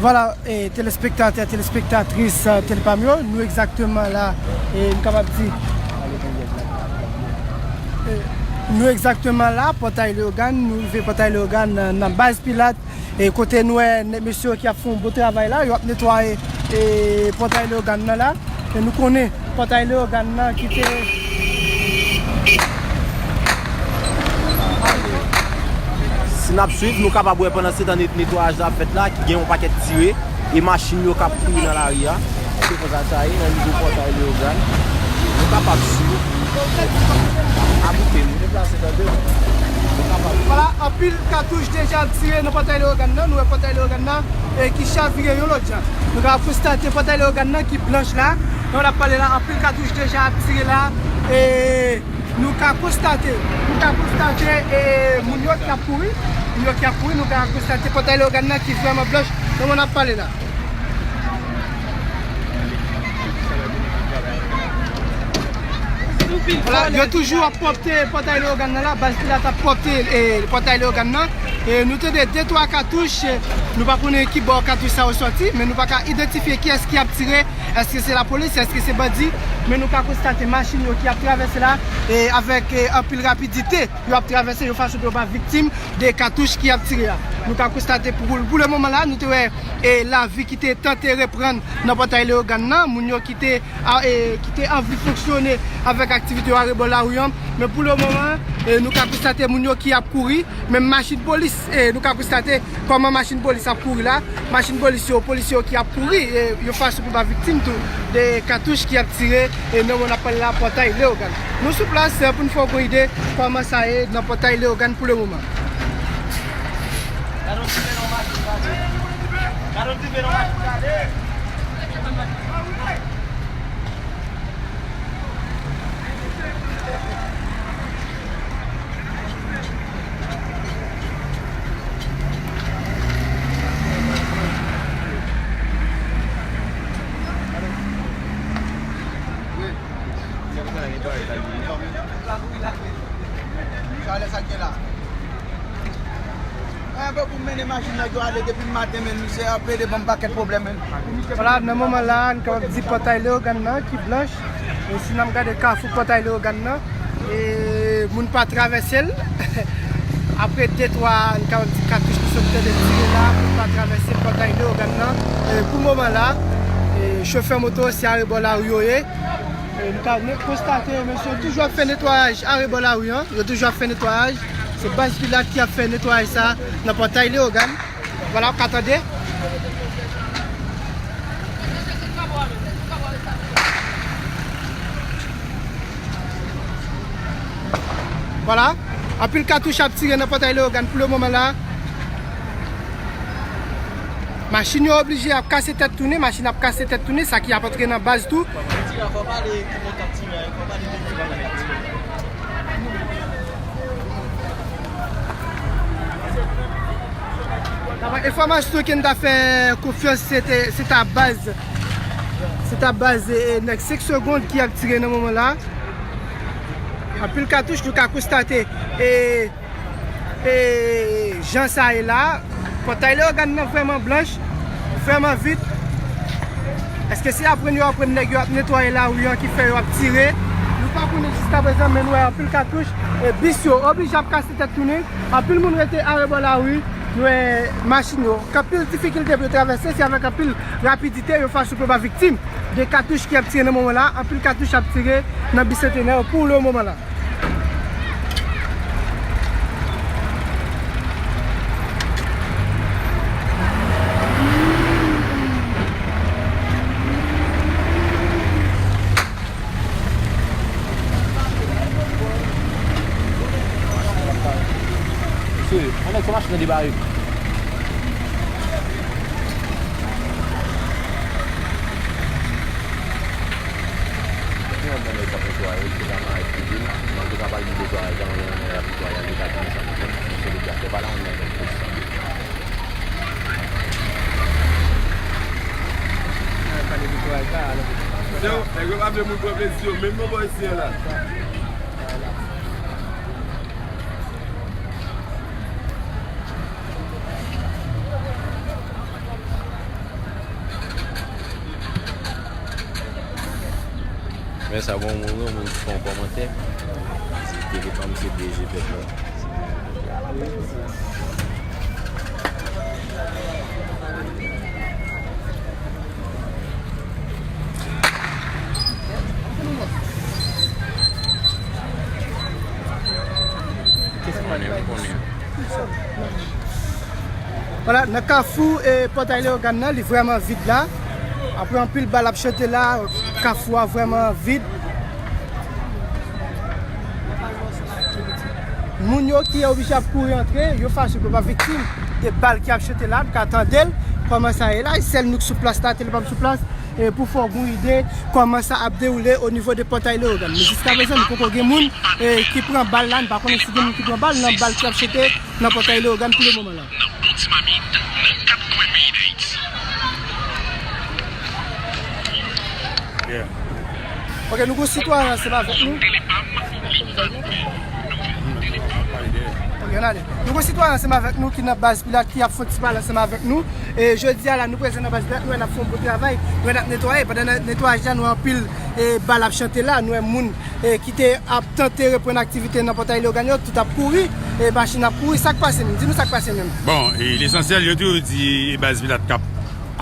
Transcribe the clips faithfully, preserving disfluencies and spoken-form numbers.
Vwala, e, telespektatè, telespektatris, e, Tele Pam yo, nou egzakteman la, e, nou kapab di, e, nou egzakteman la, Pòtay Leyogàn, nou rive Pòtay Leyogàn, nan, nan baz Pilat, e, kote nou wè nèg mesye yo ki ap fè yon bon travay la, yo ap netwaye, e, Pòtay Leyogàn nan la. E nou konnen pòtay Leyogàn nan ki te. Si n ap swiv, nou kapab wè pandan se tan net-, netwayaj la ap fèt la, ki gen yon pakèt tire, e machin yo k ap kouri nan lari a. Se konsa sa ye, nan nivo pòtay Leyogàn. Nou kapab swiv. Akoute, nou deplase tande. Nou kapab. Vwala, anpil katouch deja ap tire nan pòtay Leyogàn nan. Nou wè pòtay Leyogàn nan, e, ki chavire yon lòt jan. Nou ka konstate pòtay Leyogàn nan ki blanch la. Nan w ap pale la, anpil katouch deja ap tire la. E nou ka konstate, nou ka konstate, e, moun yo ki ap kouri. Moun yo ki ap kouri, nou ka konstate pòtay Leyogàn nan ki vrèman blanch. Nan w ap pale la. Vwala, yo toujou ap pwòpte pòtay Leyogàn nan la, baz Pilat ap pwòpte, e, pòtay Leyogàn nan. E nou tande de twa katouch, e, nou pa konnen ki bò katouch sa yo sòti, men nou pa ka idantifye kiyès ki ap tire, èske se lapolis, èske se bandi, men nou ka konstate machin yo ki ap travèse la, e avèk, e, anpil rapidite, yo ap travèse yon fason pou yo pa viktim de katouch ki ap tire a. Nou ka konstate pou, pou le moman la, nou te wè, e, lavi ki te tante reprann nan pòtay Leyogàn nan, moun yo ki te, a, e, ki te anvi fonksyone avèk aktivite yo arebò lari an. Men pou le moman, e, nou ka konstate moun yo ki ap kouri, menm machin polis, e, nou ka konstate kòman machin polis ap kouri la, machin polis yo, polisye yo ki ap kouri, e, yon fason pou pa viktim tou de katouch ki ap tire, e, nan moman n ap pale la, pòtay Leyogàn. Nou sou plas, e, pou n fè w yon ide kòman sa ye nan pòtay Leyogàn pou le moman. Gade yon ti venon machin gade. Gade yon ti venon machin gade. Chalè sa k gen la. Mwen pou m mennen machin nèg yo ale depi maten, men misye ap plede ban m pakèt pwoblèm, men. Vwala, nan moman la, n kapab di pòtay Leyogàn nan ki blanch. E si n ap gade kafou pòtay Leyogàn nan, e moun pa travèse l. Apre de twa, n kapab di katouch ki sot tande tire la, moun pa travèse pòtay Leyogàn nan. E pou moman la, e chofè moto se arebò lari yo ye. E nou ka konstate, mesye yo toujou ap fè netwayaj arebò lari an. Yo toujou ap fè netwayaj. Se baz Pilat ki ap fè netwayaj sa nan pòtay Leyogàn. Vwala, w ka tande. Vwala. Anpil katouch ap tire nan pòtay Leyogàn pou le moman la. Machin yo oblije ap kase tèt tounen, machin ap kase tèt tounen, sa ki ap antre nan baz tou. Enfòmasyon ke n ta fè konfyans, se te, se ta baz, se ta baz, e, nèg senk segonn ki ap tire nan moman la. Anpil katouch, nou ka konstate, e, e, jan sa ye la, pòtay Leyogàn nan vrèman blanch, vrèman vid. Èske se aprann yo aprann nèg yo ap netwaye lari an ki fè yo ap tire? Nou pa konnen jiskaprezan, men nou wè anpil katouch, e bis yo oblije ap kase tèt tounen. Anpil moun rete arebò lari, nou wè machin yo gen anpil difikilte pou yo travèse, se avèk anpil rapidite, yon fason pou yo pa viktim de katouch ki ap tire nan moman la. Anpil katouch ap tire nan Bicentenaire pou le moman la. Machin nan debare. Gen yon moun k ap netwaye, ki pa nan Ayiti, men an tou ka, pa gen netwayaj, jan yon moun ap netwaye, an tou ka, gen sa, misye deja fè pa la, yon moun ap fè sa. Yo, nèg yo pa vle moun pran plezi yo, menm nan bò isi a la. Men sa bon, moun, moun fè yon kòmantè. Se telefòn, se D G pèp la. Vwala, nan kafou e Pòtay Leyogàn nan, li vrèman vid la. Apre anpil bal ap chante la, kafou a vrèman vid. Moun yo ki oblije ap kouri antre, yo fache pou yo pa viktim de bal ki ap chante la, nou ka tande l, kòman sa ye la, sèl nou k sou plas la, telefòn sou plas, e pou fè w gen yon ide kòman sa ap dewoule o nivo de Pòtay Leyogàn. Men jiskaprezan, nou poko gen moun, e, ki pran bal la, nou pa konnen si gen moun ki pran bal nan bal ki ap chante nan Pòtay Leyogàn pou le moman la. Nan bon ti mamit, nan kat kwen peyi Dayiti. Yeah. Ok, nou gon sitwayen ansanm avèk nou. Ok, ann ale. Nou gon sitwayen ansanm avèk nou ki nan baz Pilat, ki ap fè yon ti pale ansanm avèk nou. E jodi a la, nou prezan nan baz Pilat, nou wè n ap fè yon bon travay, nou wè n ap netwaye. Pandan n ap netwayaj la, nou wè anpil, e, bal ap chante la, nou wè moun, e, ki te ap tante reprann aktivite nan Pòtay Leyogàn yo, tout ap kouri, e, machin ap kouri. Sa k pase menm? Di nou sa k pase menm. Bon, e, lesansyèl, yo toujou di, e, baz Pilat k ap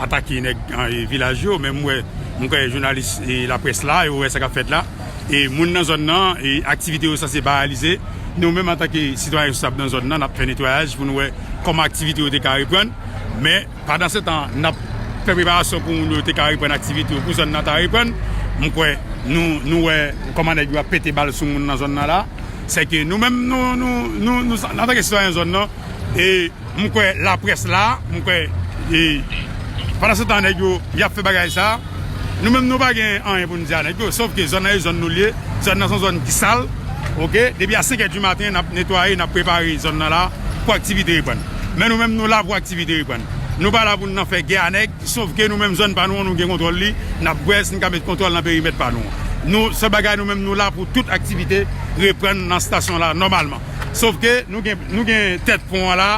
atake nèg, e, vilaj yo, men m wè, m kwè jounalis, e, laprès la, yo wè sa k ap fèt la. E moun nan zòn nan, e aktivite yo sanse paralize. Nou menm, antanke sitwayen responsab nan zòn nan, n ap fè netwayaj pou nou wè kòman aktivite yo te ka reprann. Men, pandansetan, n ap fè preparasyon pou moun yo te ka reprann aktivite yo, pou zòn nan ta reprann. M kwè, nou, nou wè kòman nèg yo ap pete bal sou moun nan zòn nan la. Sèke nou menm, nou, nou, nou, nou, antanke sitwayen zòn nan, e M kwè laprès la, m kwè, e, pandansetan nèg yo, y ap fè bagay sa, nou menm nou pa gen anyen pou n di a nèg yo, sòf ke zòn nan e zòn nou l ye, zòn nan se yon zòn ki sal, oke? Depi a senk è di maten, n ap netwaye, n ap prepare zòn nan la pou aktivite reprann. Men nou menm nou la pou aktivite reprann. Nou pa la pou n nan fè gè a nèg, sòf ke nou menm zòn pa nou an, nou gen kontwòl li, n ap wè si n ka met kontwòl nan perimèt pa nou an. Nou, sèl bagay nou menm nou la pou tout aktivite reprann nan estasyon la nòmalman. Sòf ke nou gen, nou gen tèt pon an la,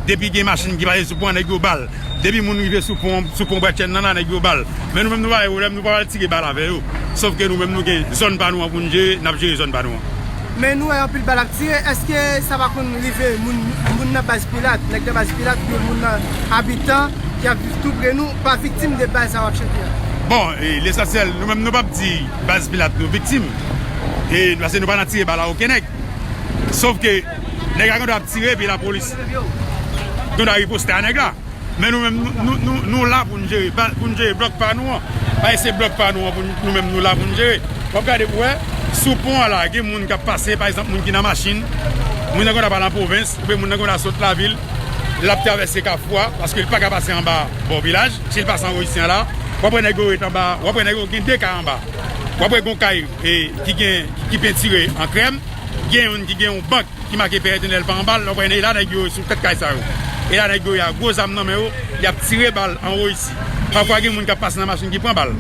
depi gen machin ki pase sou pon an, nèg yo ba l. Depi moun rive sou pon, sou pon Brètchèn nan la, nèg yo ba l. Men nou menm nou pa gen pwoblèm, nou pa pral tire bal avè yo. Sòf ke nou menm nou gen zòn pa nou an pou n jere, n ap jere zòn pa nou an. Men nou wè anpil bal ap tire, èske sa pa konn rive moun, moun nan baz Pilat, nèg nan baz Pilat, oubyen moun nan abitan ki ap viv tou pre nou, pa viktim de bal sa w ap chante a? Bon, e, lesansyèl, nou menm nou p ap di baz Pilat nou viktim. E, paske nou pa nan tire bal a okenn nèg. Sòf ke nèg la gendwa ap tire epi lapolis gendwa riposte a nèg la. Men nou menm, nou, nou, nou, nou la pou n jere, pa, pou n jere blòk pa nou an. Paske se blòk pa nou an pou n, nou menm nou la pou n jere. W ap gade pou wè, sou pon an la, gen moun k ap pase, pa egzanp, moun ki nan machin, moun nan gendwa pa nan pwovens, oubyen moun nan gendwa sot lavil, l ap travèse kafou a, paske l pa ka pase anba bò vilaj, si l pase anwo isi an la, w ap wè nèg yo ret anba, w ap wè nèg yo gen de kay anba. W ap wè gen yon kay, e, ki gen, ki pentire an krèm, gen youn ki gen yon bank ki make Pè Etènèl pa anba l, w ap wè e la nèg yo sou tèt kay sa yo. E la nèg yo ye a gwo zam nan men yo, y ap tire bal anwo isi. Pafwa gen moun k ap pase nan machin ki pran bal.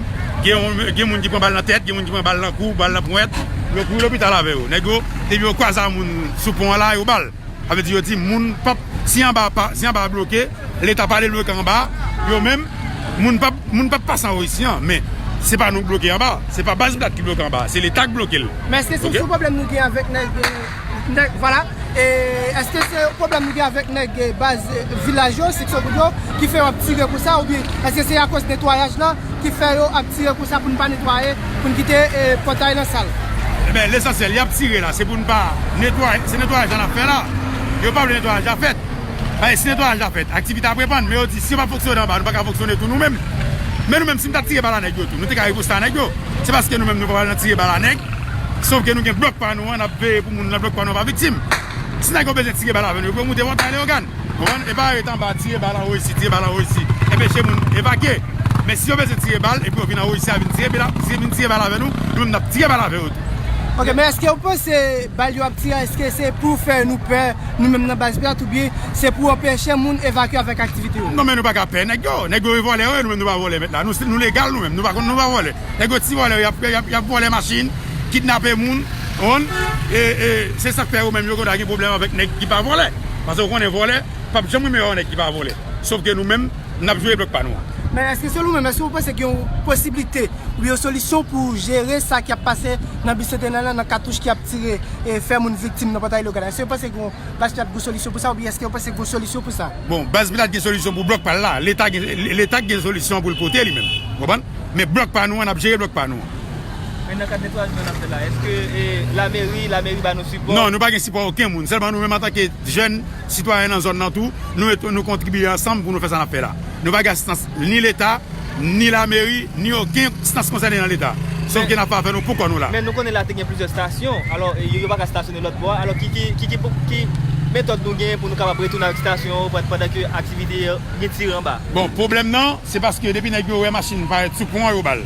Gen yon, gen moun ki pran bal nan tèt, gen moun ki pran bal nan kou, bal nan ponyèt. Yo kouri lopital avè yo. Nèg yo, depi yo kwaze a moun sou pon an la, yo ba l. Sa vle di yo di moun p ap, si anba pa, si anba a bloke, Leta pa debloke anba, yo menm, moun p ap, moun p ap pase anwo isi an, men se pa nou k bloke anba, se pa baz Pilat ki bloke anba, se Leta k bloke l. Men èske se, oke, se yon pwoblèm nou gen avèk nèg, nèg, vwala, e èske se yon pwoblèm nou gen avèk nèg, e, baz, e, vilaj yo, seksyon kout yo, ki fè yo ap tire konsa, oubyen èske se akoz netwayaj la ki fè yo ap tire konsa pou n pa netwaye, pou n kite, e, pòtay lan sal? Ebyen, lesansyèl, y ap tire la, se pou n pa netwaye, se netwayaj la n ap fè la. Yo pa vle netwayaj la fèt. Paske si netwayaj la fèt, aktivite ap reprann, men yo di si yo pa fonksyone anba, nou pa ka fonksyone tou nou menm. Men nou menm, si n ta tire bal a nèg yo tou, nou te ka riposte a nèg yo. Se paske nou menm nou pa pral nan tire bal a nèg, sòf ke nou gen blòk pa nou an, n ap veye pou moun nan blòk pa nou an pa viktim. Si nèg yo bezwen tire bal avè nou, yo pou yo moute Pòtay Leyogàn. Konprann? E pa ret anba, tire bal anwo isi, tire bal anwo isi. Enpeche moun evakye. Men si yo bezwen tire bal, epi yo vin anwo isi a vin tire bal, si vin tire bal avè nou, nou menm n ap tire bal avè yo tou. Ok, men èske w panse bal yo ap tire, èske se pou fè nou pè, nou menm nan Baz Pilat, oubyen se pou anpeche moun evakye avèk aktivite yo? Non, men nou pa ka pè nèg yo. Nèg yo e vòlè yo ye, nou menm nou pa vòlè mèt la. Nou, nou legal nou menm, nou pa konn, nou pa vòlè. Nèg yo ti vòlè, y ap, y ap, y ap vòlè machin, kidnape moun, konprann? E, e, se sa k fè yo menm yo konn gen pwoblèm avèk nèg ki pa vòlè. Paske yo konnen vòlè p ap janm renmen wè yon nèg ki pa vòlè. Sòf ke nou menm, n ap jere blòk pa nou an. Men èske selon ou menm, èske ou panse gen yon posiblite oubyen yon solisyon pou jere sa k ap pase nan Bicentenè lan, nan katouch k ap tire e fè moun viktim nan Pòtay Leyogàn? Èske ou panse gen yon Baz Pilat gen solisyon pou sa, oubyen èske w panse gen solisyon pou sa? Bon, Baz Pilat gen solisyon pou blòk pa l la. Leta gen, Leta gen solisyon pou l pote li menm. Konprann? Men blòk pa nou an, n ap jere blòk pa nou an. Men nan kad netwayaj nou n ap fè la, èske, e, lameri, lameri ba nou sipò? Non, nou pa gen sipò okenn moun. Sèlman nou menm antanke jèn sitwayen nan zòn nan tou, nou met, nou kontribiye ansanm pou nou fè sa n ap fè la. Nou pa gen asistans ni Leta, ni lameri, ni okenn enstans konsène nan Leta. Sòf ke n ap fè afè nou pou kò nou la. Men nou konnen la te gen plizyè estasyon. Alò, e, yo, yo pa ka estasyone lòt bò a. Alò, ki, ki, ki, ki, ki metòd nou genyen pou nou kapab retounen avèk estasyon yo pandan ke aktivite yo gen tire anba? Bon, pwoblèm nan, se paske depi nèg yo wè machin parèt sou pon an, yo ba l.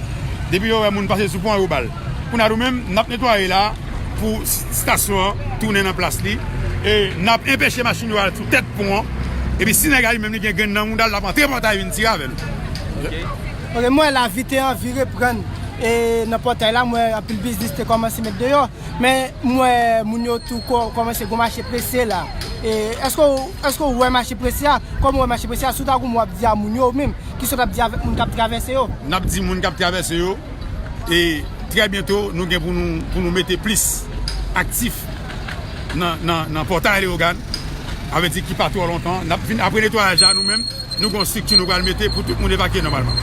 Depi yo wè moun pase sou pon an, yo ba l. Kounye a nou menm, n ap netwaye la pou s-, estasyon an tounen nan plas li. E n ap enpeche machin yo al sou tèt pon an. Epi si nèg la li menm li gen grenn nan mouda l, l ap antre Pòtay vin tire avè nou. Ok. Ok, m wè lavi te anvi reprann, e, nan Pòtay la, m wè anpil biznis te kòmanse met deyò. Men m wè moun yo tou kò-, kòmanse gon mache prese la. E, èske w, èske w wè mache prese a? Kòman w wè mache prese a? Si w ta gon mo w ap di a moun yo, ou menm, kisa w t ap di avèk moun k ap travèse yo? N ap di moun k ap travèse yo, e trè byento, nou gen pou nou, pou nou mete plis aktif nan, nan, nan Pòtay Leyogàn. Sa vle di ki pa twò lontan, n ap vin apre netwayaj la nou menm, nou gen yon estrikti nou pral mete pou tout moun evakye nòmalman.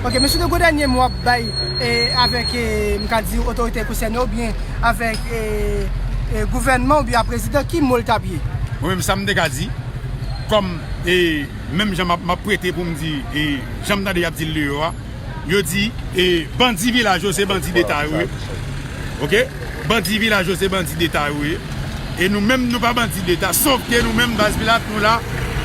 Ok, men si w te gon dènye mo w ap bay, e, avèk, e, m ka di otorite konsène oubyen avèk, e, e, gouvènman oubyen a prezidan, ki mo l t ap ye? Mwen menm sa m te ka di, kòm, e, menm jan m ap, m ap prete pou m di, e, jan m tande y ap di l deyò a, yo di, e, bandi vilaj yo se bandi deta yo ye. Ok? Bandi vilaj yo se bandi deta yo ye. E nou menm, nou pa bandi deta. Sòf ke nou menm, Baz Pilat, nou la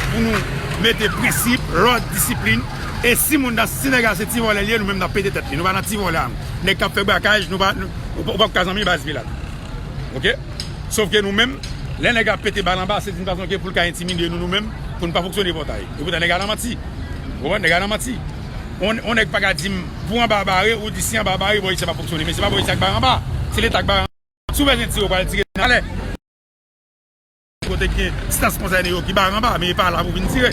pou nou mete prensip, lòd, disiplin. E si moun nan, si nèg la se ti vòlè li ye, nou menm n ap pete tèt li. Nou pa nan ti vòlè a nou. Nèg k ap fè brakaj, nou pa, nou, ou p-, ou p ap ka zanmi Baz Pilat. Ok? Sòf ke nou menm, lè nèg ap pete bal anba, se yon fason ke pou l ka entimide nou, nou menm, pou n pa fonksyone Pòtay. Epoutan nèg la nan manti. Ou konprann? Nèg la nan manti. On, on nèg pa ka di m, pou anba bare, ou di si anba bare, bò isi a p ap fonksyone. Men se pa bò isi a k bare anba. Se Leta k bare anba. Si w bezwen tire, w pral tire nan lè. Kote ki gen enstans konsène yo ki bare anba, men e pa la pou vin tire.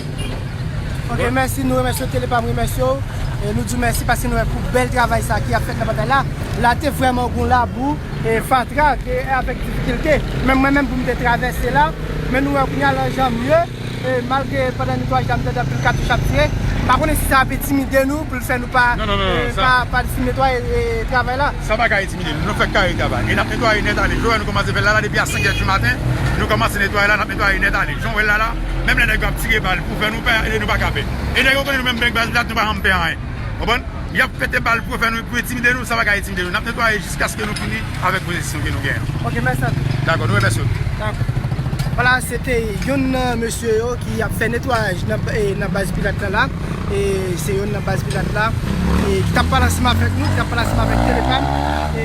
Ok, mèsi. Nou remèsye w, Telepam remèsye w. E nou di w mèsi paske nou wè pou bèl travay sa ki ap fèt nan Pòtay la. La te vrèman gon labou, e fatra, e avèk difikilte. Menm mwen menm pou m te travèse la, men nou wè kounye a la jan mye. E malgre pandan netwayaj la, m tande anpil katouch ap tire. M pa konnen si sa ap entimide nou pou l fè nou pa, non, non, non, e, sa pa, pa fin netwaye, e, travay la. Sa pa ka entimide nou. Nou fèk kare travay. E n ap netwaye nèt ale. Jodi a nou kòmanse fè l la, la depi a senk è di maten. Nou kòmanse netwaye la, n ap netwaye nèt ale. Jan w wè l la la, menm lè nèg yo ap tire bal pou fè nou pè, e nou pa ka pè. E nèg yo konnen nou menm nèg Baz Pilat, nou pa janm pè anyen. Konprann? Y ap pete bal pou fè nou, pou entimide nou, sa pa ka entimide nou. N ap netwaye jiskaske nou fini avèk pozisyon ke nou genyen an. Ok, mèsi anpil. Dakò, nou remèsye w. Dakò. Vwala, se te youn nan mesye yo ki ap fè netwayaj nan, e, nan Baz Pilat la la. E se youn nan Baz Pilat la, e, ki t ap pale ansanm avèk nou, ki t ap pale ansanm avèk Telepam, e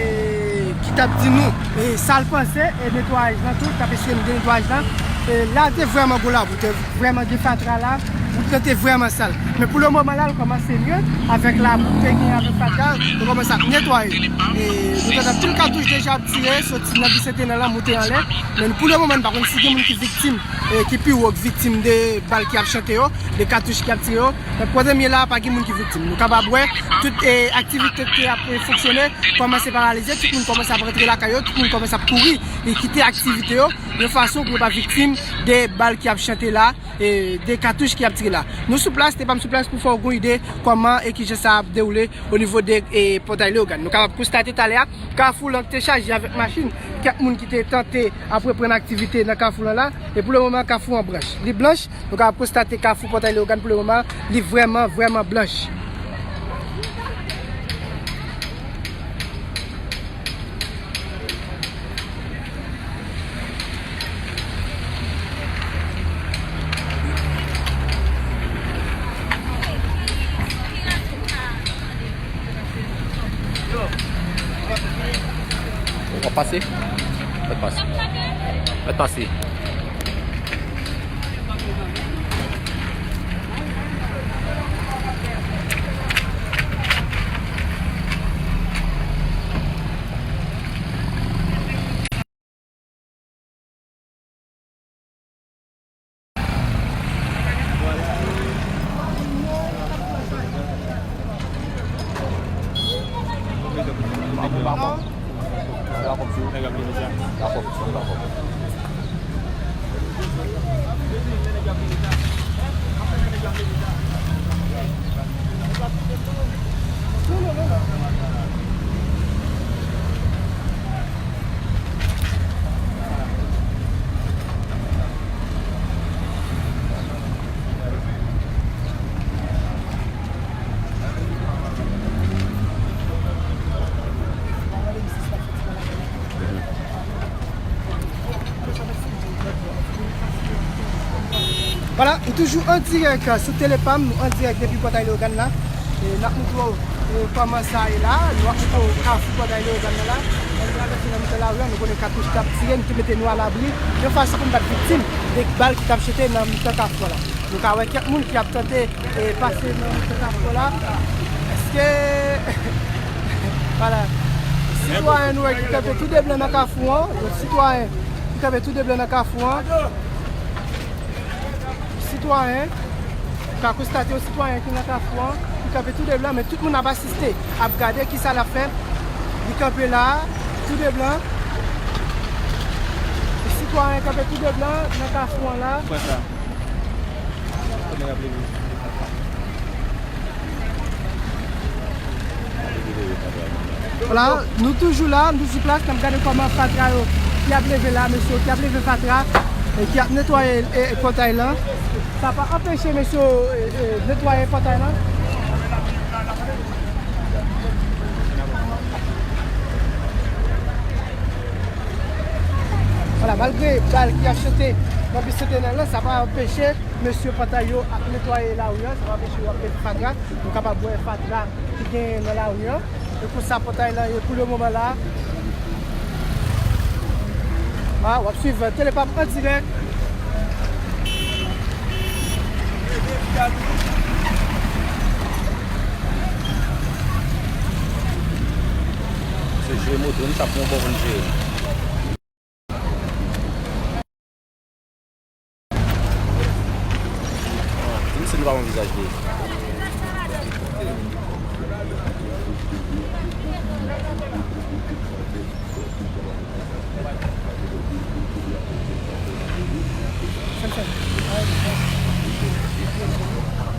ki t ap di nou, e, sa l panse, e, netwayaj lan tou, k ap eseye de netwayaj lan. E la, te vrèman gwo labou, te vrèman gen fatra la, wout lan te vrèman sal. Men pou le moman la, l kòmanse mye, avèk labou te gen, avèk fatra, nou kòmanse ap netwaye. E nou tande anpil katouch deja ap tire, soti nan Bicentenaire la, moute anlè. Men pou le moman, nou pa konn si gen moun ki viktim, e ki pi wo k viktim de bal ki ap chante yo, de katouch ki ap tire yo. Men kote m ye la, pa gen moun ki viktim. Nou kapab wè, tout, e, aktivite ki ap, e, fonksyone, kòmanse paralize, tout moun kòmanse ap rantre lakay yo, tout moun kòmanse ap kouri, e kite aktivite yo, yon fason pou yo pa viktim de bal ki ap chante la, e de katouch ki ap tire la. Nou sou plas, Telepam sou plas pou fè w gon ide kòman e kijan sa ap dewoule o nivo de, e, Pòtay Leyogàn. Nou kapab konstate talè a, kafou lan te chaje avèk machin, kèk moun ki te tante ap reprann aktivite nan kafou lan la, e pou le moman, kafou an branch. Li blanch, nou kapab konstate kafou Pòtay Leyogàn pou le moman, li vrèman, vrèman blanch. Mèt pase. Mèt pase. Vwala, nou toujou an dirèk sou Telepam, nou an dirèk depi Pòtay Leyogàn la. E n ap montre w, e, kòman sa ye la. Nou ap montre w kafou Pòtay Leyogàn nan la. Ann travèse nan mitan lari a, nou konnen katouch t ap tire, nou te mete nou alabri, yon fason pou n pa t viktim de bal ki t ap chante nan mitan kafou a la. Nou ka wè kèk moun ki ap tante, e, pase nan mitan kafou a la. Èske, vwala, sitwayen nou wè ki kanpe tou de blan nan kafou an, yon sitwayen ki kanpe tou de blan nan kafou an. Sitwayen, ou ka konstate yon sitwayen ki nan kafou an, li kanpe tou de blan, men tout moun ap asiste, ap gade kisa l ap fè. Li kanpe la, tou de blan. Sitwayen kanpe tou de blan nan kafou an la. Vwala, nou toujou la, nou sou plas, n ap gade kòman fatra yo ki ap leve la, mesye yo ki ap leve fatra, e ki ap netwaye, e, e, pòtay lan. Sa pa anpeche mesye yo, e, e, netwaye pòtay lan. Vwala, malgre bal ki ap chante nan Bicentenaire lan, sa pa anpeche mesye pòtay yo ap netwaye lari a, sa pa anpeche yo ap mete fatra. Nou kapab wè fatra ki genyen nan lari an. E konsa pòtay lan ye pou le moman la. A, w ap swiv Telepam an dirèk. Se jere moto, m t ap pran yon bò pou m jere. Di m si nou pa wè vizaj li.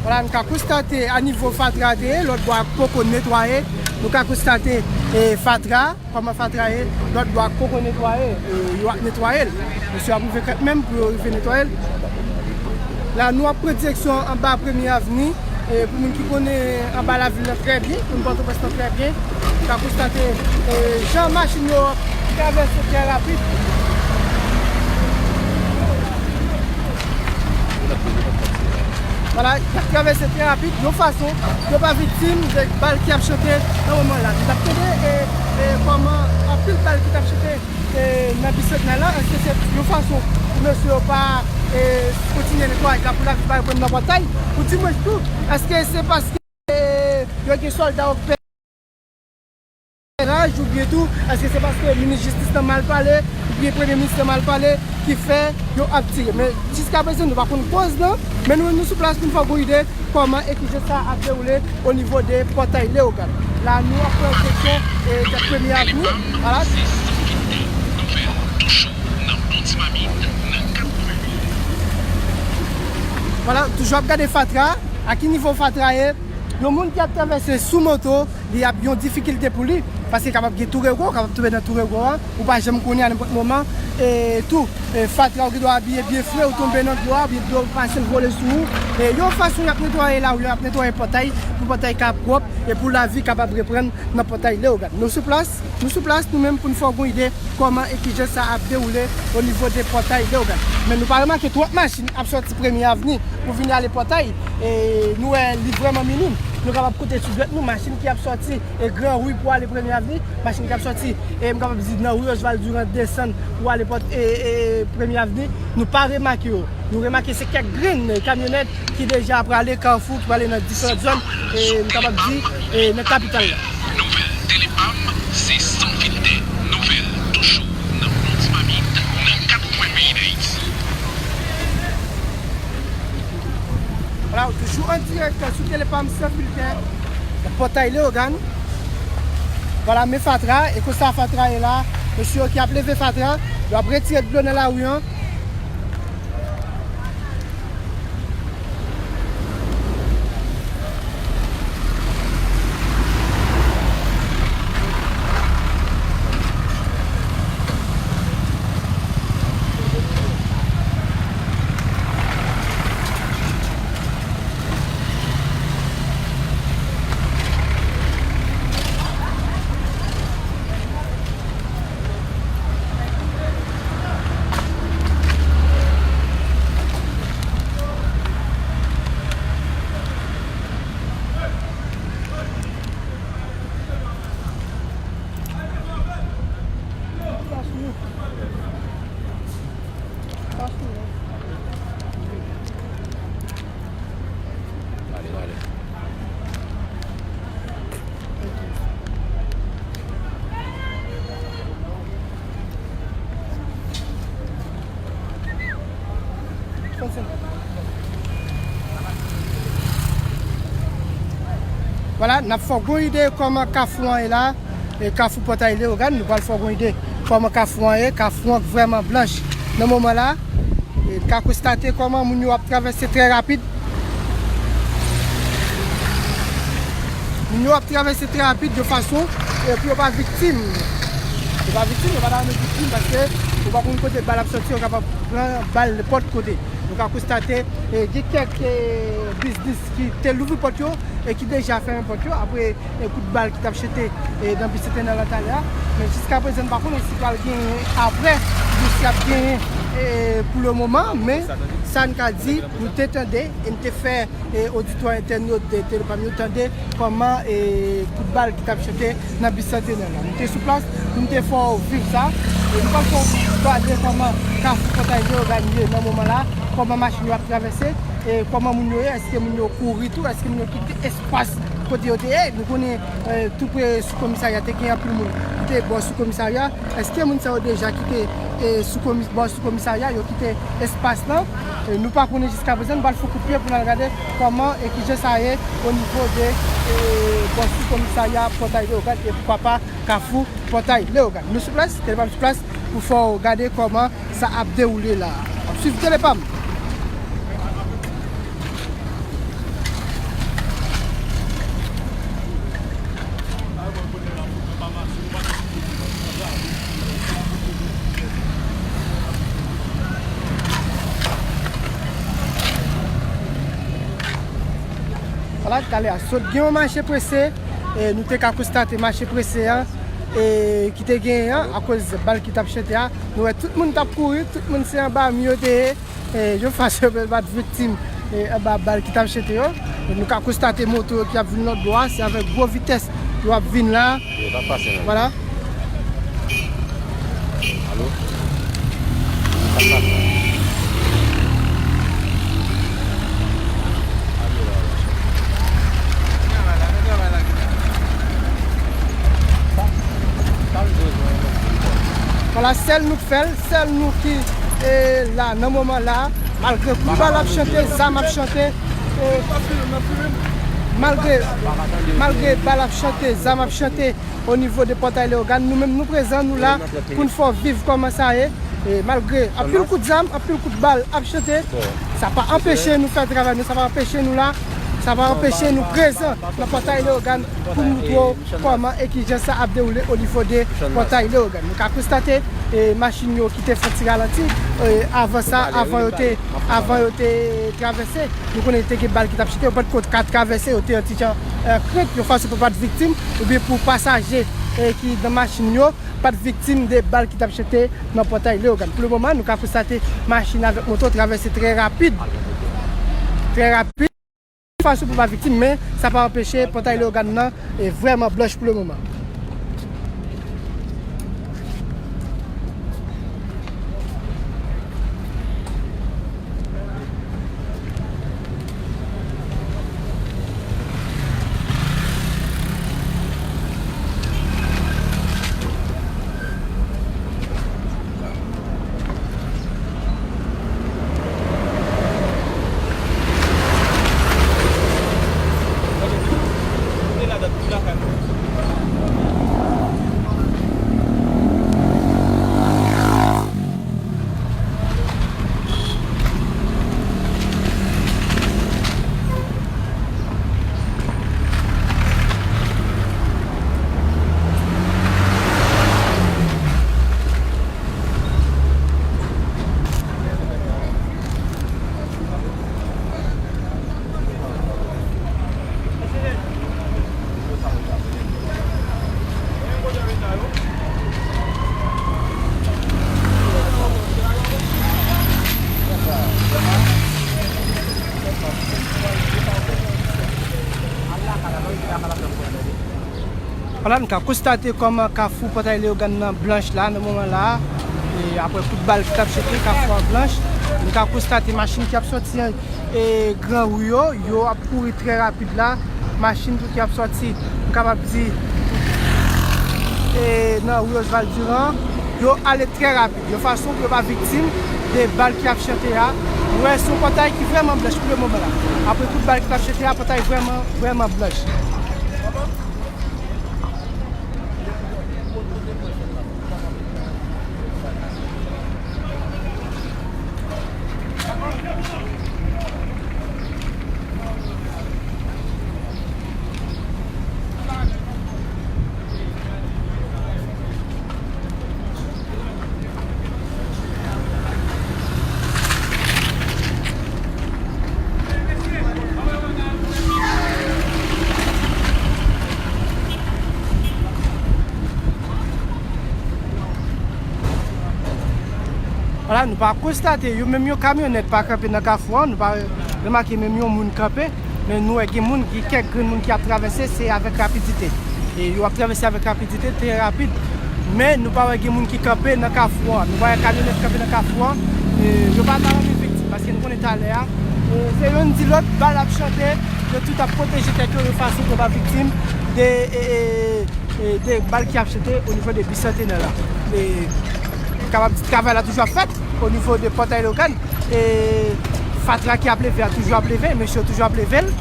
Vwala, n ka konstate a nivo fatra te ye, lòt bò a poko netwaye. Nou ka konstate, e, fatra. Kòman fatra ye? Lòt bò a poko netwaye, e, yo ap netwaye l. Mesye ap rive kanmenm pou yo rive netwaye l. La, nou ap pran direksyon anba Premye Avni, e, pou moun ki konnen anba lavil lan trè byen, konnen Pòtoprens lan trè byen, nou ka konstate, e, jan machin yo ap travèse trè rapid. Vwala, y ap travèse trè rapid, yon fason pou yo pa viktim de bal ki ap chante nan moman la. Nou t ap tande, e, e, kòman anpil bal ki t ap chante, e, nan Bicentenaire lan, èske se yon fason pou mesye yo pa, e, kontinye netwayaj la pou lavi pa reprann nan pòtay? Ou di mwen tou, èske se paske, e, yo gen sòlda yo k pè raj, oubyen tou, èske se paske minis jistis lan mal pale, oubyen premye minis lan mal pale, ki fè yo ap tire? Men jiskaprezan, nou pa konn koz lan, men nou menm nou sou plas pou n fè w gon ide kòman ensidan sa ap dewoule o nivo de pòtay Leyogàn. La, nou ap pran direksyon, e, kèk Premye Avni. Vwala. Vwala, toujou ap gade fatra. A ki nivo fatra ye? Yon moun ki ap travèse sou moto, li ap yon difikilte pou li, paske kapab gen tou regwo, kapab tonbe nan tou regwo a, ou pa janm konnen a nenpòt moman, e tou, e, fatra ou gen dwa abiye byen fre, ou tonbe nan dlo a, oubyen dlo pase l vole sou ou, e yon fason y ap netwaye lari, y ap netwaye pòtay, pou pòtay ka pwòp, e pou lavi kapab reprann nan pòtay Leyogàn. Nou sou plas, nou sou plas, nou menm pou n fè w gon ide kòman ensidan sa ap dewoule o nivo de pòtay Leyogàn. Men nou pa remake twòp machin ap sòti Premye Avni pou vin ale pòtay, e nou wè li vrèman minim. Nou kapab koute sou dwèt nou, machin ki ap sòti e Gran Ri pou ale Premye Avni, machin ki ap sòti e m kapab di nan Ri Oswald Durand desann pou ale pòt e, e Premye Avni. Nou pa remake yo. Nou remake se kèk grenn kamyonèt ki deja prale Kafou, ki prale nan diferan zòn, e m kapab di, e nan kapital la. Nouvèl Telepam, se san filtè. Nouvèl toujou nan on ti mamit, nan kat kwen peyi Dayiti. Voilà, toujou an dirèk sou Telepam san filtè, Pòtay Leyogàn. Voilà, men fatra, e konsa fatra ye la. Mesye yo ki ap leve fatra, yo ap retire dlo nan lari an. Vwala, n ap fè w gon ide kòman Kafou an ye la. E Kafou Pòtay Leyogàn, nou pral fè w gon ide kòman Kafou an ye. Kafou an vrèman blanch nan moman la. E n ka konstate kòman moun yo ap travèse trè rapid. Moun yo ap travèse trè rapid de fason e pou yo pa viktim. Yo pa viktim, yo pa ta renmen viktim paske ou pa konn kote bal ap sòti, yo kapab pran bal nenpòt kote. Nou ka konstate, e, gen kèk, e, biznis ki te louvri pòt yo e ki deja fèmen pòt yo apre, e, kout bal ki t ap chante, e, nan Bicentenè nan talè a. Men jiska prezan, n pa konnen si pral genyen apre, oubyen si ap genyen, e, pou le moman. Men sa n ka di, nou te tande e n te fè, e, oditwa entènot de Telepam yo tande kòman, e, kout bal ki t ap chante nan Bicentenè la. Nou te sou plas, nou te fè w viv sa. E nou pral fè w gade kòman Kafou Pòtay Leyogàn ye nan moman la, kòman machin yo ap travèse, e kòman moun yo ye, èske moun yo kouri tou, èske moun yo kite espas kote yo te ye. Nou konnen, e, tou pre sou komisarya te gen anpil moun ki te bò sou komisarya. Èske moun sa yo deja kite, e, sou komi-, bò sou komisarya, yo kite espas lan? E, nou pa konnen jiska prezan, nou pral fè kout pye pou n al gade kòman e kijan sa ye o nivo de, e, bò sou komisarya Pòtay Leyogàn e poukwa pa Kafou Pòtay Leyogàn. Nou sou plas, Telepam sou plas pou fè w gade kòman sa ap dewoule la. W ap swiv Telepam. Vwala, talè a sot gen yon mache prese, e nou te ka konstate mache prese an, e ki te genyen an, akoz bal ki t ap chante a. Nou wè tout moun t ap kouri, tout moun se anba mi yo te ye. E, yon fason pou yo pa t viktim, e, anba bal ki t ap chante yo. E nou ka konstate moto yo ki ap vin lòt bò a, se avèk gwo vitès yo ap vin la. Yo t ap pase menm. Vwala. Alo? Yo t ap pase. Vwala, sèl nou k fè l, sèl nou ki, e, la nan moman la, malgre kout bal ap chante, zam ap chante, e, malgre, malgre bal ap chante, zam ap chante o nivo de Pòtay Leyogàn, nou menm nou prezan, nou la pou n fè w viv kòman sa ye. E malgre anpil kout zam, anpil kout bal ap chante, sa pa anpeche nou fè travay nou, sa pa anpeche nou la, sa pa anpeche nou prezan nan Pòtay Leyogàn pou nou montre w kòman e kijan sa ap dewoule o nivo de Pòtay Leyogàn. Nou ka konstate, e, machin yo ki te fè ti ralanti, e, avan sa, avan yo te, avan yo te travèse. Nou konnen te gen bal ki t ap chante, yo pa t ko ka travèse, yo te yon ti jan, e, krent, yon fason pou pa t viktim, oubyen pou pasaje, e, ki nan machin yo pa t viktim de bal ki t ap chante nan Pòtay Leyogàn. Pou le moman, nou ka konstate machin avèk moto travèse trè rapid. Trè rapid. Fason pou pa viktim, men sa pa anpeche pòtay Leyogàn nan e vrèman blanch pou le moman. Vwala, nou ka konstate kòman kafou Pòtay Leyogàn nan blanch la, nan moman la. E apre kout bal ki t ap chete, kafou an blanch. Nou ka konstate machin ki ap sòti e gran ri yo, yo ap kouri trè rapid la. Machin tou ki ap sòti, m kapab di, e nan ri Oswald Durand, yo ale trè rapid, yon fason pou yo pa viktim de bal ki ap chante a. Nou wè se yon pòtay ki vrèman blanch pou le moman la. Apre tout bal ki t ap chante a, pòtay vrèman, vrèman blanch. Vwala, nou pa konstate, yo, menm yon kamyonèt pa kanpe nan kafou an, nou pa remake menm yon moun kanpe, men nou wè gen moun, gen kèk grenn moun ki ap travèse, se avèk rapidite. E yo ap travèse avèk rapidite, trè rapid, men nou pa wè gen moun ki kanpe nan kafou an, nou pa wè kamyonèt kanpe nan kafou an, e yo pa ta rantre viktim, paske nou konnen talè a, e se youn di lòt, bal ap chante, yo tout ap pwoteje tèt yo yon fason pou yo pa viktim de, e, e, e, de bal ki ap chante o nivo de Bicentenaire la. E, kapab di travay la toujou ap fèt o nivo de Pòtay Leyogàn. E fatra ki ap leve a toujou ap leve, mesye yo toujou ap leve l.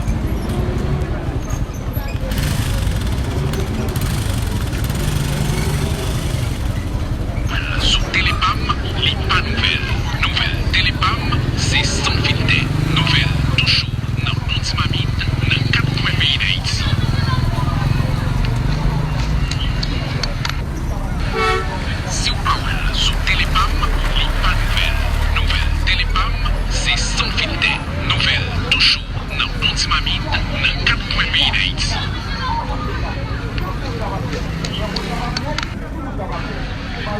Sou Tele Pam, li pa nouvèl. Nouvèl Tele Pam, se san filtè. Nouvèl toujou nan bon ti mamit, nan kat kwen peyi Dayiti. Si w pa wè l sou Tele Pam, li pa nouvèl. Nouvèl Tele Pam, se san filtè. Nouvèl toujou nan bon ti mamit, nan kat kwen peyi Dayiti.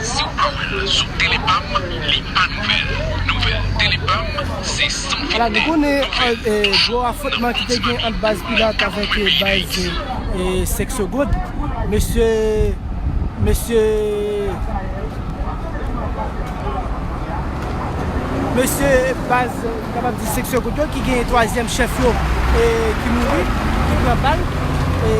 Si w pa wè l sou Tele Pam, li pa nouvèl. Nouvèl Tele Pam, se san filtè. Vwala, nou konnen, e, gwo afwontman ki te gen ant baz Pilat avèk, e, baz, e, Senk Segonn. Mesye, mesye, mesye baz, nou kapab di Senk Segonn yo, ki genyen twazyèm chèf yo, e, ki mouri, ki pran bal, e,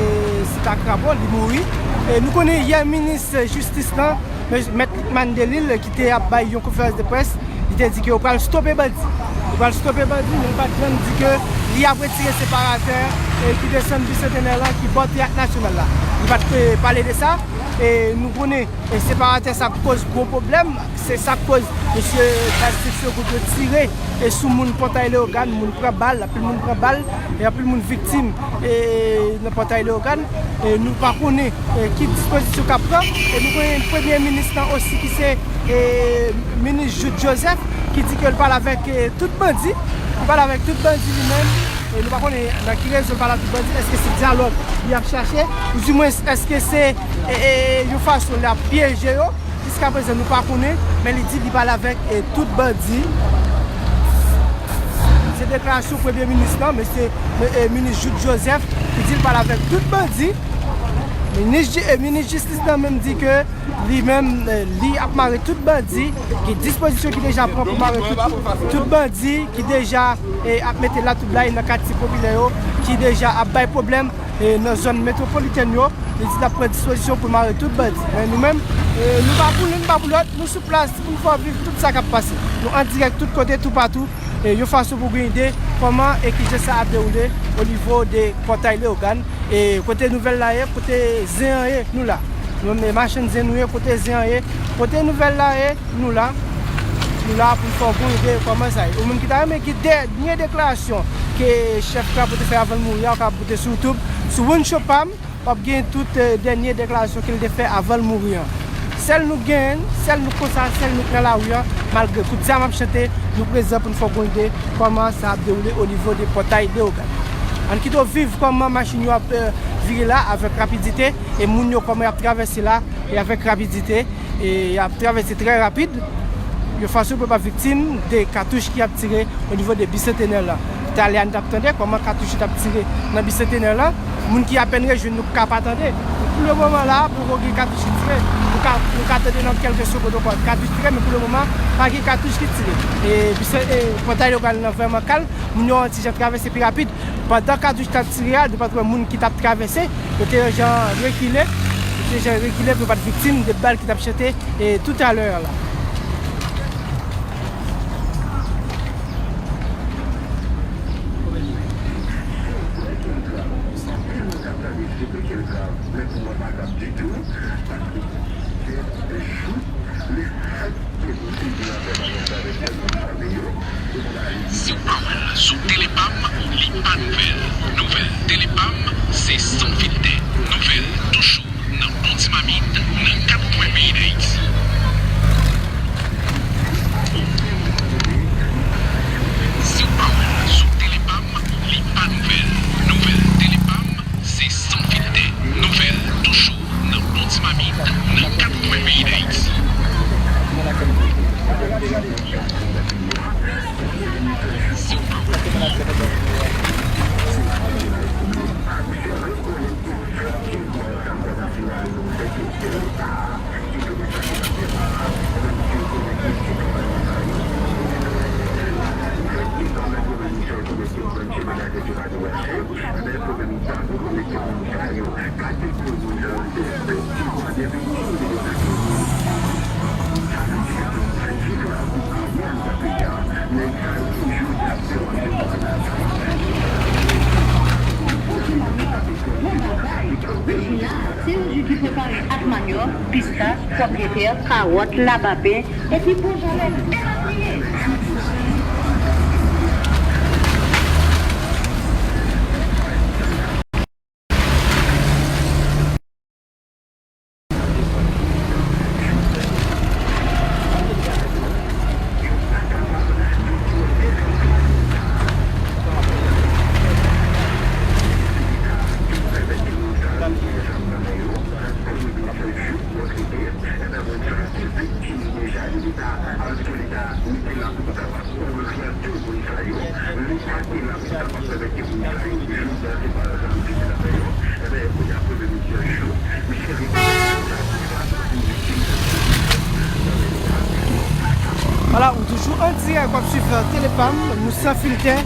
se ta Krabò, li mouri. E nou konnen yè minis jistis lan, Mèt Lucmane Delille, ki te ap bay yon konferans de près, li te di ke yo pral stope bandi. Yo pral stope bandi, men li pa t janm di ke li ap retire separatè, e, ki desann Bicentenaire lan, ki bò Teyat Nasyonal la. Li pa t, e, pale de sa. E nou konnen, e, separatè sa ap koz gwo pwoblèm. Se sa k koz mesye baz Senk Segonn yo tire, e, sou moun Pòtay Leyogàn, moun pran bal, anpil moun pran bal, e anpil moun viktim, e, nan Pòtay Leyogàn. E nou pa konnen, e, ki dispozisyon k ap pran. E nou konnen premye minis lan osi ki se, e, minis Jouthe Joseph, ki di ke l pale avèk, e, tout bandi. Li pale avèk tout bandi li menm. E nou pa konnen nan ki rezon l pale ak tout bandi. Èske se dyalòg li ap chache? Oudimwens, èske se, e, e, yon fason l ap pyeje yo? Jiskaprezan, nou pa konnen, men li di li pale avèk, e, tout bandi. deklarasyon premye minis lan, mesye, e, minis Jouthe Joseph, ki di l pral avèk tout bandi. Minis, e, minis jistis lan menm di ke li menm, e, li ap mare tout bandi, gen dispozisyon ki deja pran pou mare tout, tout bandi ki deja, e, ap mete latwoublay nan katye popilè yo, ki deja ap bay pwoblèm, e, nan zòn metwopolitèn yo. Li di l ap pran dispozisyon pou mare tout bandi. Men nou menm, e, nou pa pou youn, nou pa pou lòt, nou sou plas pou n fè w viv tout sa k ap pase. Nou an dirèk tout kote, toupatou, e, yon fason pou gen ide kòman e kijan sa ap dewoule o nivo de Pòtay Leyogàn. E kote nouvèl la ye, kote zen an ye, nou la. Nou menm machann zen nou ye, kote zen an ye, kote nouvèl la ye, nou la. Nou la pou n fè w gon ide kòman sa ye. Ou menm ki ta renmen gen dènye deklarasyon ke chèf Krapo te fè avan l mouri a, w ka pote sou YouTube, sou One Show pa m. W ap gen tout, e, dènye deklarasyon ke l te fè avan l mouri an. Sèl nou genyen, sèl nou konsa, sèl nou k nan lari an, malgre kout zam ap chante, nou prezan pou n fè w gon ide kòman sa ap dewoule o nivo de Pòtay Leyogàn. Ann kite w viv kòman machin yo ap, e, vire la avèk rapidite, e moun yo kòman y ap travèse la e avèk rapidite. E y ap travèse trè rapid, yon fason pou yo pa viktim de katouch ki ap tire o nivo de Bicentenaire lan. Talè a n t ap tande kòman katouch yo t ap tire nan Bicentenaire lan. Moun ki apèn rejwenn nou ka pa tande. Pou le moman la, poko gen katouch ki tire. Nou ka, nou ka tande nan kèlke segonn ankò katouch tire, men pou le moman, pa gen katouch ki tire. E, Bicen-, e, Pòtay Leyogàn lan vrèman kalm. Moun yo yon ti jan travèse pi rapid. Pandan katouch t ap tire a, depann moun ki t ap travèse, yo te yon jan rekile, yo te yon jan rekile pou yo pa t viktim de bal ki t ap chante, e, toutalè a la. Si w pa wè l sou Tele pa m, li pa nouvèl. Nouvèl Tele pa m, se san filtè. Nouvèl toujou nan bon ti mamit, nan kat kwen peyi Dayiti. Si w pa wè l sou Tele pa m, li pa nouvèl. Nouvèl Tele pa m, se san filtè. Nouvèl toujou nan bon ti mamit, nan kat kwen peyi Dayiti. Regina, se yon ji ki prepare ak manyòk, pistach, pòmdetè, kawòt, labapen, epi bon jan lèt. Vwala, ou toujou an dirèk, w ap swiv Tele pa m, nou san filtè,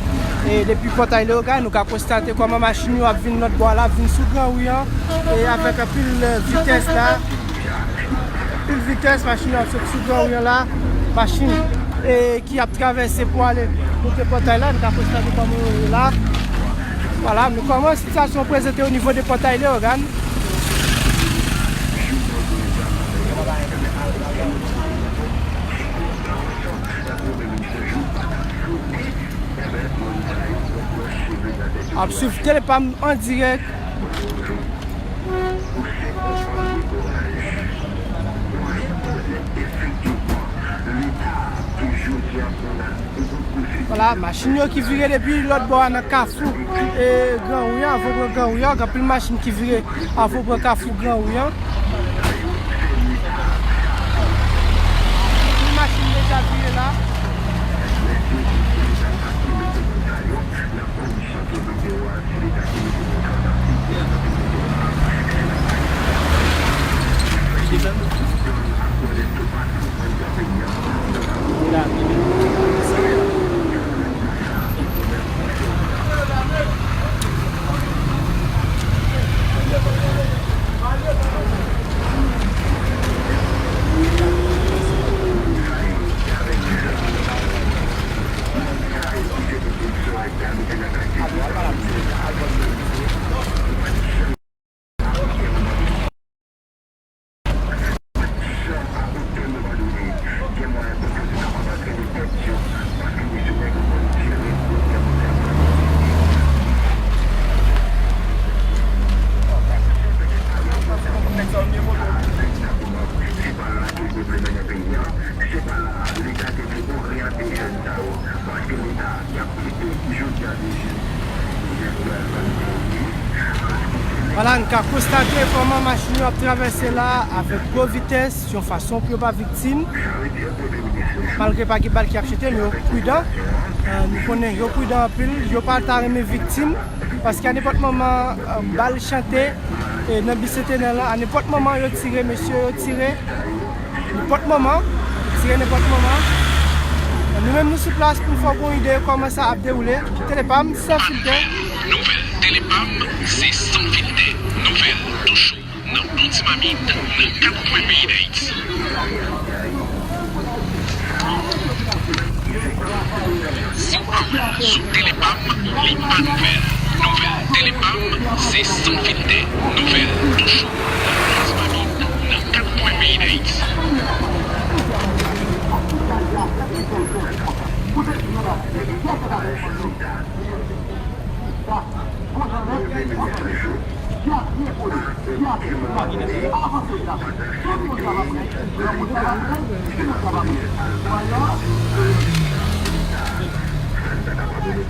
e depi Pòtay Leyogàn, nou ka konstate kòman machin yo ap vin lòt bò a la, ap vin sou Gran Ri an, e avèk anpil, e, vitès la. Anpil vitès, machin yo ap sot sou Gran Ri an la. Machin, e, ki ap travèse pou ale kote pòtay la, nou ka konstate kòman yo ye la. Vwala, men kòman sitiyasyon prezante o nivo de pòtay Leyogàn. Ap swiv Tele pa m an dirèk. Vwala, machin yo ki vire depi lòt bò a nan kafou, e, Gran Ri an, avan w pran Gran Ri an, gen anpil machin ki vire avan w pran kafou Gran Ri an. Anpil machin deja vire la. Vwala, n ka konstate kòman machin yo ap travèse la avèk gwo vitès, yon fason pou yo pa viktim. Malgre pa gen bal ki ap chante, men yo pridan. Eh, nou konnen yo pridan anpil, yo pa ta renmen viktim, paske a nenpòt moman, eh, bal chante, e nan bisentenè lan, a nenpòt moman yo tire, mesye yo tire. Nenpòt moman, tire nenpòt moman. Nou menm nou sou plas pou n fè w gon ide kòman sa ap dewoule. Telepam, san filtè. Nouvèl Telepam, se san filtè. Nouvèl toujou nan bon ti mamit, nan kat kwen peyi Dayiti. Si w pa sou Telepam, li pa nouvèl. Nouvèl Telepam, se san filtè. Nouvèl toujou nan bon ti mamit, nan kat kwen peyi Dayiti.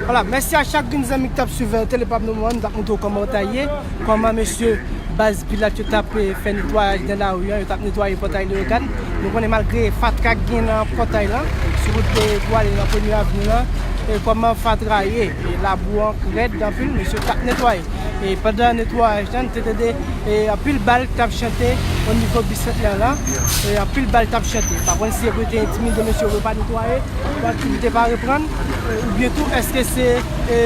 Vwala, mèsi a chak grenn zanmi ki t ap swiv, eh, Telepam nan moman, nou t ap montre w kòman bagay ye, kòman mesye baz Pilat yo t ap, eh, fè netwayaj nan lari an, yo t ap netwaye pòtay Leyogàn. Nou konnen malgre fatra k gen nan pòtay lan, sou wout, eh, pou ale nan Premye Avni lan, e kòman fatra ye, e labou an k rèd anpil, mesye t ap netwaye. E pandan netwayaj lan, nou te tande, e anpil bal k t ap chante o nivo bisentenè lan, e anpil bal t ap chante. Pa konn si yo te entimide mesye yo pa netwaye, pou aktivite pa reprann, e oubyen tou, èske se, e,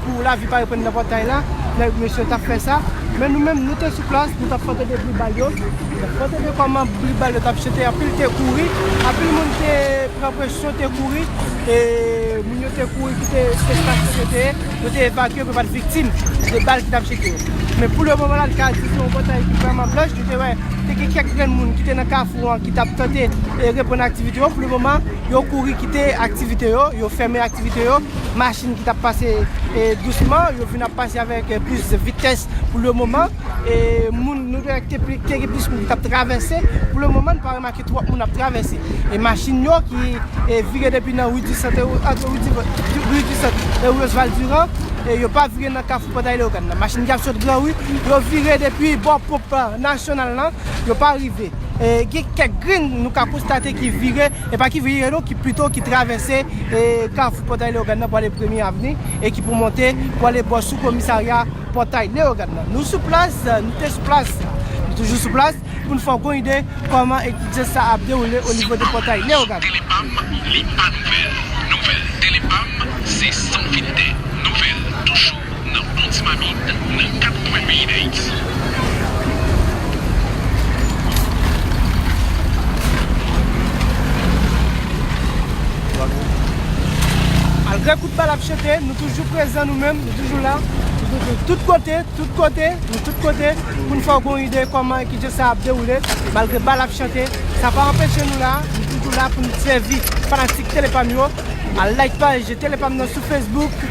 pou lavi pa reprann nan pòtay la, nèg mesye t ap fè sa. Men nou menm, nou te sou plas, nou t ap fè tande bri bal yo. Nou t ap fè tande kòman bri bal yo t ap chante, anpil te kouri, anpil moun te pran presyon, te kouri. E moun yo te kouri kite espas kote yo te ye, yo te evakye pou yo pa t viktim de bal ki t ap chante yo. Men pou le moman la, n ka di se yon pòtay ki vrèman blanch. Nou te wè, te gen kèk grenn moun ki te nan kafou an, ki t ap tante, e, reprann aktivite yo. Pou le moman, yo kouri kite aktivite yo, yo fèmen aktivite yo. Machin ki t ap pase, e, dousman, yo vin ap pase avèk, e, plis vitès pou le moman. E moun, nou te, te, te gen plis moun ki t ap travèse. Pou le moman, nou pa remake twòp moun ap travèse. E machin yo ki, e, vire depi nan Rue du Centre, ant Rue du, Rue du Centre e Roosevelt Durand, e yo pa vire nan kafou Pòtay Leyogàn nan. Machin ki ap sot Gran Ri, yo vire depi bò ponp, e, nasyonal lan, yo pa rive. E gen kèk grenn nou ka konstate ki vire, e pa ki vire non, ki pito ki travèse, e, kafou Pòtay Leyogàn nan pou ale Premye Avni, e ki pou monte pou ale bò sou komisarya Pòtay Leyogàn nan. Nou sou plas, nou te sou plas, nou toujou sou plas, pou n fè w gon ide kòman egzijans sa ap dewoule o nivo de Pòtay Leyogàn. Telepam, li pa nouvèl. Nouvèl Telepam, se san filtè. Nouvèl toujou nan bon ti mamit, nan kat kwen peyi Dayiti. Malgre kout bal ap chante, nou toujou prezan nou menm, nou toujou la. Nou toujou tout kote, tout kote, nou tout kote, pou n fè w gon ide kòman egzijans sa ap dewoule. Malgre bal ap chante, sa pa anpeche nou la, nou toujou la pou n sèvi fanatik Telepam yo. Al like paj Telepam nan sou Facebook.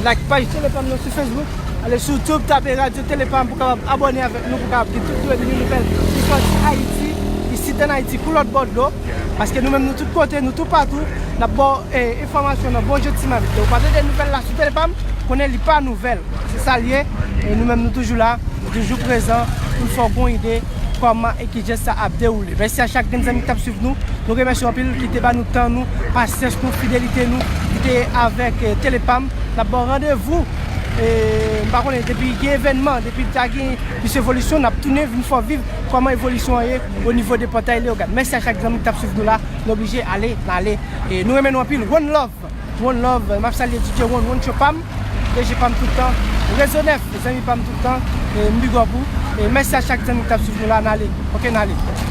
Like paj Telepam nan sou Facebook. Ale sou YouTube, tape Radyo Telepam pou kapab abòne avèk nou, pou kapab gen tout nouvèl ki sòti Ayiti, isit ann Ayiti, kou lòt bò dlo. Paske nou menm, nou tout kote, nou toupatou, n ap ba w, e, enfòmasyon nan bon jan ti mamit. Donk, ou pa tande nouvèl la sou Telepam, konnen li pa nouvèl. Se sa l ye. E nou menm, nou toujou la, nou toujou prezan pou n fè w gon ide kòman egzijans sa ap dewoule. Mèsi a chak grenn zanmi ki t ap swiv nou. Nou remèsye w anpil, ki te ba nou tan nou, pasyans nou, fidelite nou, ki te avèk, e, Telepam. N ap ba w randevou. E, m pa konnen, depi gen evènman, depi ta gen plis evolisyon, n ap tounen vin fè w viv kòman evolisyon an ye o nivo de Pòtay Leyogàn. Mèsi a chak zanmi ki t ap swiv nou la. Nou oblije ale, n ale. E nou renmen nou anpil. One love. One love. M ap salye D J One, One Show pa m, D J pa m tout tan, Rezo nèf, zanmi pa m tout tan, e m big up ou. E mèsi a chak zanmi ki t ap swiv nou la, n ale. Oke, n ale.